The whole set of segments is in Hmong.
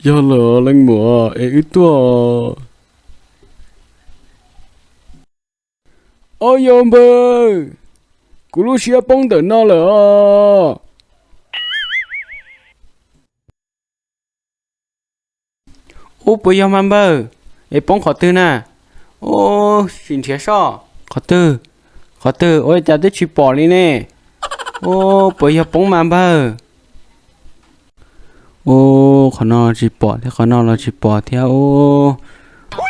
Yog lawm leej muam es wb tuaj. Au yau npawg, kuv lub siab poob ntawm no lawm os. Ub, puas yog mas npawg? Es poob qhov twg na? Ub, sim nrhiav soj. Qhov twg? Qhov twg? Ua cas twb tsis pom li ne? Ub, puas yog poob mas npawg? Ub, qhov no tsis pom thiab, qhov no los tsis pom thiab. Ub,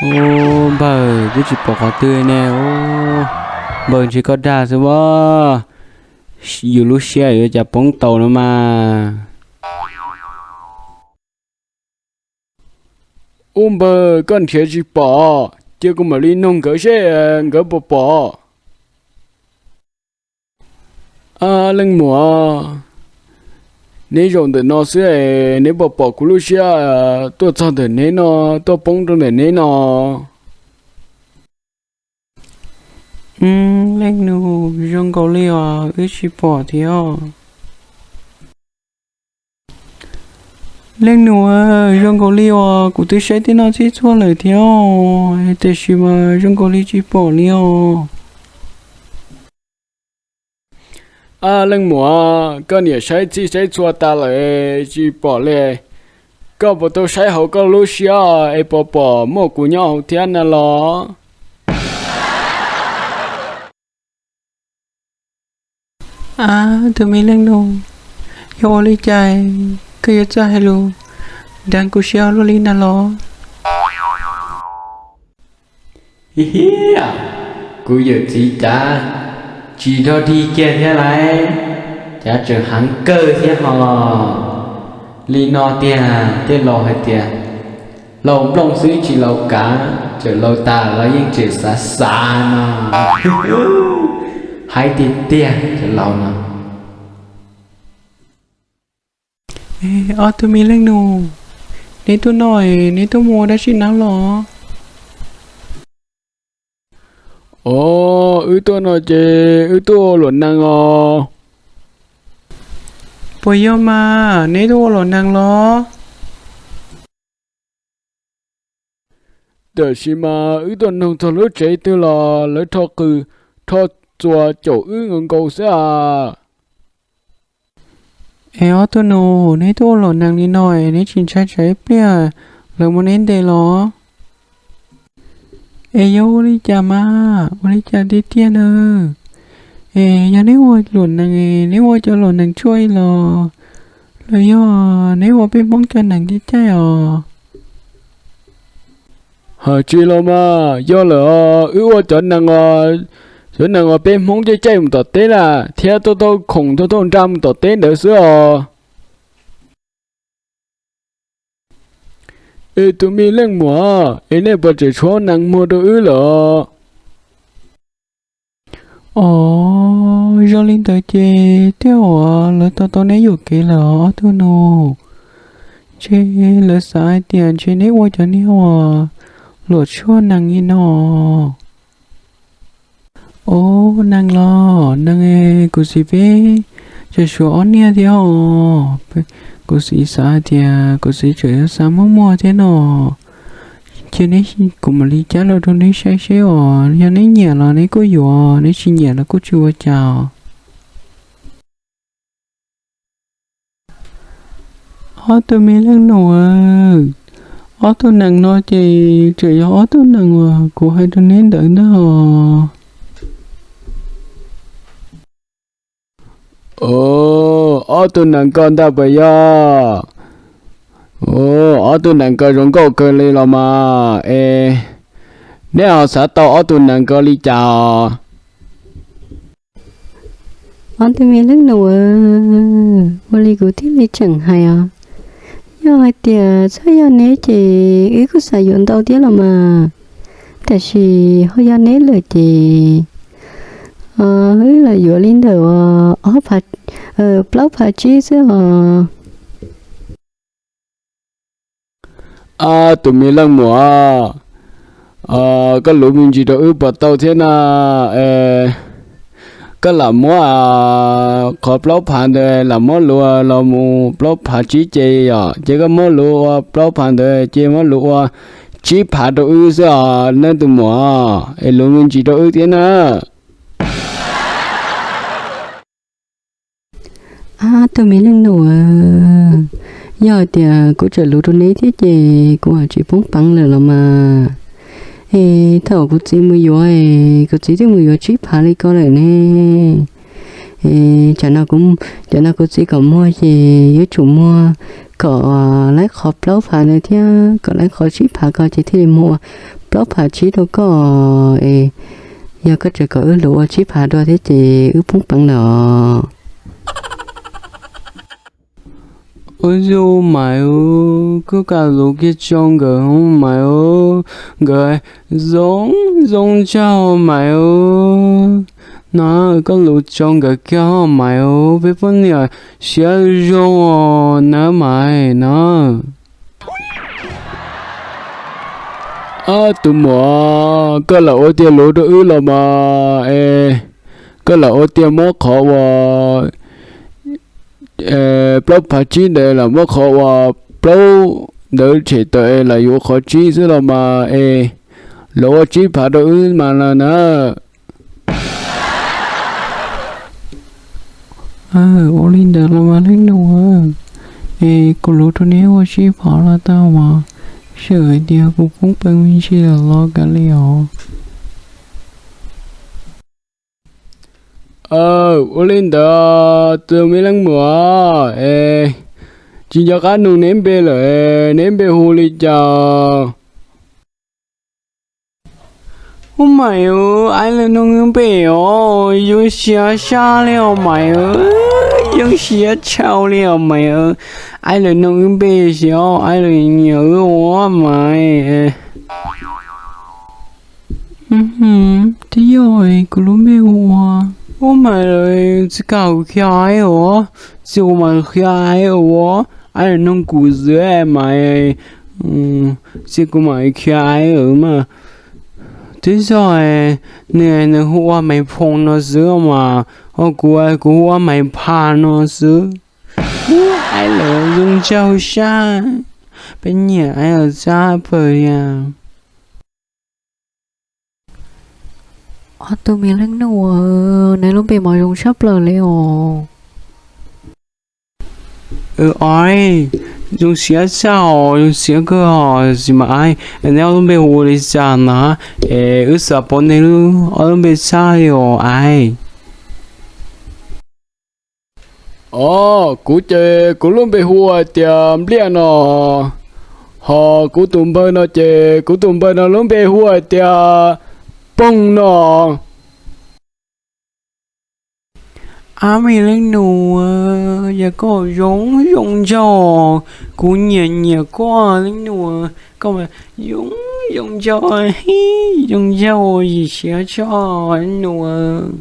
ub, npawg, twb tsis pom qhov twg ne. Ub, npawg, ntshe koj dag xwb as. Yus lub siab yuav cas poob tau no mas. Ub npawg, koj nrhiav tsis pom, cia kuv mam li noog nkawd seb nkawd puas pom. Leej muam, neb zaum ntawm no xwb es neb puas pom kuv lub siab tuaj txog ntawm neb no, tuaj poob rau ntawm neb no? Leej nus, zoo nkaus li os, wb tsis pom thiab. Leej nus, zoo nkaus li os, kuv twb saib tib no txhij txhua lawm thiab, tiam sis mas zoo nkaus li tsis pom li os. Leej muam, koj niam saib txhij saib txhua tas lawm tsis pom li. Koj puas tau saib hauv koj lub siab es puas pom muaj kuv nyob hauv thiab na los? Ab, tus me leej nus, yog ua li cas koj yuav txawj hais lus deev kuv siab luaj li na los? Hihiaj, kuv yawm txiv cav tsis dog dig kiag thiab lauj, cav tseem heev kawg thiab hos. Li no tiag, tej laus hais tias laus nplooj xwb tsis laus kav, txawm laus tas los yeej tseem xav xav no. Hais tiag tiag cov laus no. Ob tug me leej nus, neb tuaj no, neb tuaj mus ua dab tsi na los? Os, wb tuaj no ces wb tuaj ua luam nees os. Puas yog mas neb tuaj ua luam nees los? Tiam sis mas wb tuaj noog txog lub tsev twg los lawv rho qws rho txuas caum wb nkaus nkaus xwb as. Es ob tug nus, neb tuaj ua luam nees li no es neb tsis ntshai tsam ib pliag lawv muab neb ntes los? Es yog ua li cas mas, ua li cas tiag tiag na? Es yog neb ua luam nees, neb ua cov luam nees tshuaj los, los yog neb ua peb Hmoob cov nees caij caij os? Hais tsis los mas, yog lawm os, wb ua cov nees, cov nees uas peb Hmoob caij caij mus tom teb na, thiab thauj thauj khoom thauj thauj nra mus tom teb ntawd xwb os. Es tus me leej muam, es nej puas tseem tshuav nees muag rau wb lawm? Os, zoo li ntawd ces tej uas lawv tau tau neb yuam kev lawm ob tug nus. Ntshe lawv xav hais tias ntshe neb ua cov niag uas luam tshuaj nees li no. Os, nees los nees, kuv txiv peb tseem suav ob niag thiab os. Kuv txiv xav hais tias kuv txiv tseem yuav xav muab muag thiab no. Cia neb, kuv mam li cab los rau neb saib seb os, yog neb nyiam los neb kuj yuav, neb tsis nyiam los kuj tsis ua cas. Ob tug me leej nus, ob tug nees no ces tseem yog ob tug nees uas kuv hais rau neb ntawd ntag os. Os, ob tug nees ko ntag puas yog? Os, ob tug nees ko zoo nkauj kawg li los mas es, neb ho xav tau ob tug nees ko li cas os? Ob tug me leej nus, ua li kuv thiaj li tseem hais os. Yog hais tias txhob yog neb ces wb kuj xav yuav ntau thiab los mas. Tiam sis ho yog neb lawm ces wb los yuav li ntawm ob phav, plaub phav tsib xwb os. Ab, tus me leej muam, koj lus me ntsis rau wb puas tau thiab na? koj lam muab qhov plaub phav ntawd lam muab luv los mus plaub phav tsib ces yom, ces koj muab luv ua plaub phav ntawd ces muab luv ua tsib phav rau wb xwb os nawb tus muam, es luv me ntsis rau wb thiab na. Ab, tus me leej nus, yog hais tias kuv tseem luv rau neb thiab ces kuv tsis poob peev lawm los mas. Es thaum kuv txiv mus yuav, kuv txiv twb mus yuav tsib phav li ko lawm ne. Es tsam no kuv txiv kom muag ces yuav tsum muag kom laib qhov plaub phav ntawd thiab kom laib qhov tsib phav ko ces thiaj li muag ua plaub phav tsib rau koj. Es yog koj tseem kom wb luv ua tsib phav dua thiab ces wb poob peev lawm os. Ua zoo Maiv, koj kam luv kiag tso nkawd Maiv, nkawd zoo zoo ntshaus Maiv. No koj luv tso nkawd kiag Maiv, peb poj niam siab zoo os nawb Maiv no. Ab tus muam, koj lam ua tiag luv rau wb los mas es, koj lam ua tiag muab qhov uas plaub phav tsib ntawd lam muab qhov uas plaub ntawd tshem tawm es lam yuav qhov tsib xwb los mas es, luv ua tsib phav rau wb mas na. Ua li ntawd los mas leej nus, es kuv luv rau neb ua tsib phav los tau mas, sawm hais tias kuv poob peev me ntsis lawm los kav liam os. Ua li ntawd tus me leej muam, es tsis nco qab nug neb npe lawm, neb npe hu li cas? Ub Maiv, aib lawv nug wb npe os, zoo siab tshaj li os Maiv, zoo siab tshaj li os Maiv. Aib lawv nug wb npe xyov aib lawv nyiam wb ua Maiv. Twb yog kuv lub npe hu ua, ub Maiv, tsis kam hu Khiav Aib os, tsis hu mas Khiav Aib os, aib lawv nug kuv xwb Maiv, tsis kuv mam Khiav Aib os mas. Twb yog nws nws hu ua Maiv Phoom no xwb mas, ho kuv kuv hu ua Maiv Phas no xwb. Aib lawv zoo ntshaus sab, peb nyiam aib lawv sab pawg li. Ob tug me leej nus, neb lub npe mas zoo tshaj plaws li os. Os, zoo siab tshaj os, zoo siab kawg os, tab sis mas aib, neb ob lub npe hu ua li cas na? Es wb xav paub neb ob lub npe tshaj li os aib. Os, kuv ces kuv lub npe hu ua tias Npliaj no, ho kuv tus npawg no ces kuv tus npawg no lub npe hu ua tias Poog no. Ab, me leej nus, yog koj zoo zoo ntshaus, kuv nyiam nyiam koj leej nus, koj zoo zoo ntshaus, zoo ntshaus yim siab tshaj leej nus.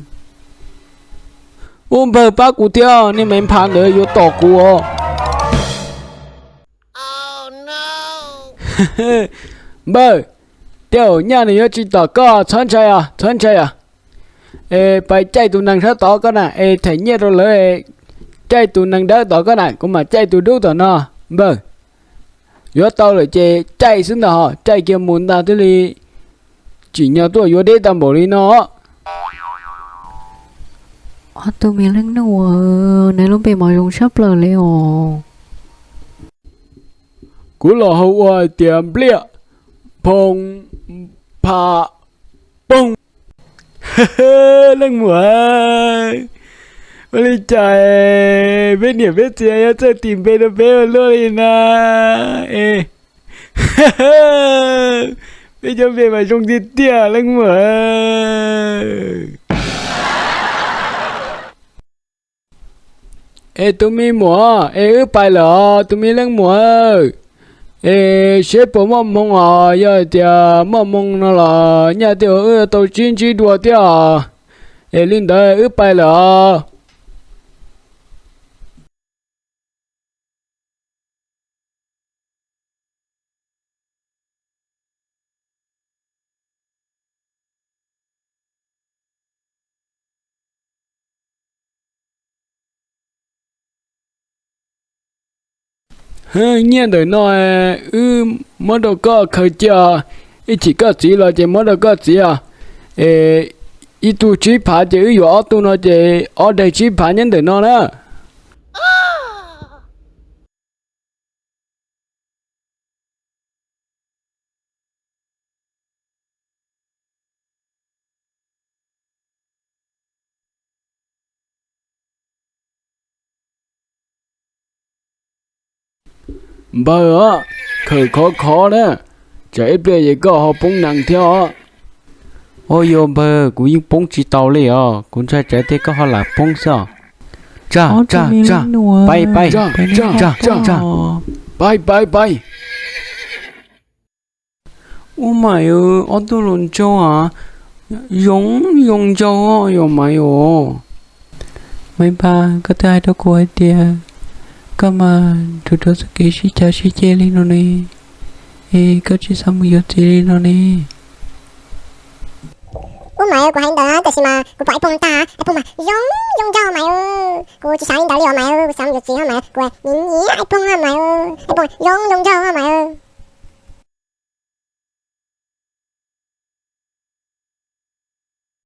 Ub npawg, pab kuv thiab, niag Maiv Phas ntawd yuav tom kuv os. Npawg, tej zaum nyaj nws yuav tsis tom koj, txhob ntshai os, txhob ntshai os. Es pais caij tus nees sab tod koj na, es them nyiaj rau lawv, caij tus nees dawb tod koj na, kuv mam caij tus dub tom no. Npawg, yuav tau lawm ces caij xwb ntag, ho caij kiag mus ntag thiaj li tsim nyog tuaj yuav deb tag npaum li no. Ob tug me leej nus, neb lub npe mas zoo tshaj plaws li os. Kuv los hu ua hais tias Npliaj Phoo Pha Poog. Leej muam, ua li cas peb niam peb txiv yuav txawj tis npe rau peb ua luaj li na? Es peb cov npe mas zoo tiag tiag leej muam. Es tus me muam, es wb pais lawm os tus me leej muam. Es seb puas muaj hmoo os, yog hais tias muaj hmoo no los nyaj tej zaum wb tau sib ntsib dua thiab os. Es li ntawd wb pais lawm os. Nyiaj ntawm no wb muab rau koj khaws cia os. Ib chim koj txiv los ces muab rau koj txiv os. Es ib tug tsib phav ces wb yuav ob tug no ces ob daim tsib phav nyob ntawm no na. Npawg os, khawm khov khov na, tsam ib pliag es koj ho poob nees thiab os. Ua yog npawg, kuv yeej poob tsis tau li os, kuv ntshai tsam tias koj ho lam poob xwb os. Tsaj, tsaj, tsaj, pais, pais, tsaj, tsaj, pais, pais, pais. Ua mas, ob tug hluas nraug a, zoo zoo nraug yom Maiv os. Maiv Npaj, koj twb hais rau kuv hais tias koj mas nrug rau txoj kev sib cav sib ceg li no ne, es koj tsis xav mus yuav txiv li no ne. Ub Maiv, kuv hais ntawd tiam sis mas kuv pom Ais Phooj tag, Ais Phooj mas zoo zoo nraug Maiv, kuv tsis xav li ntawd li os Maiv, kuv xav mus yuav txiv Maiv, kuv nyiam nyiam Ais Phooj Maiv, Ais Phooj zoo zoo nraug Maiv.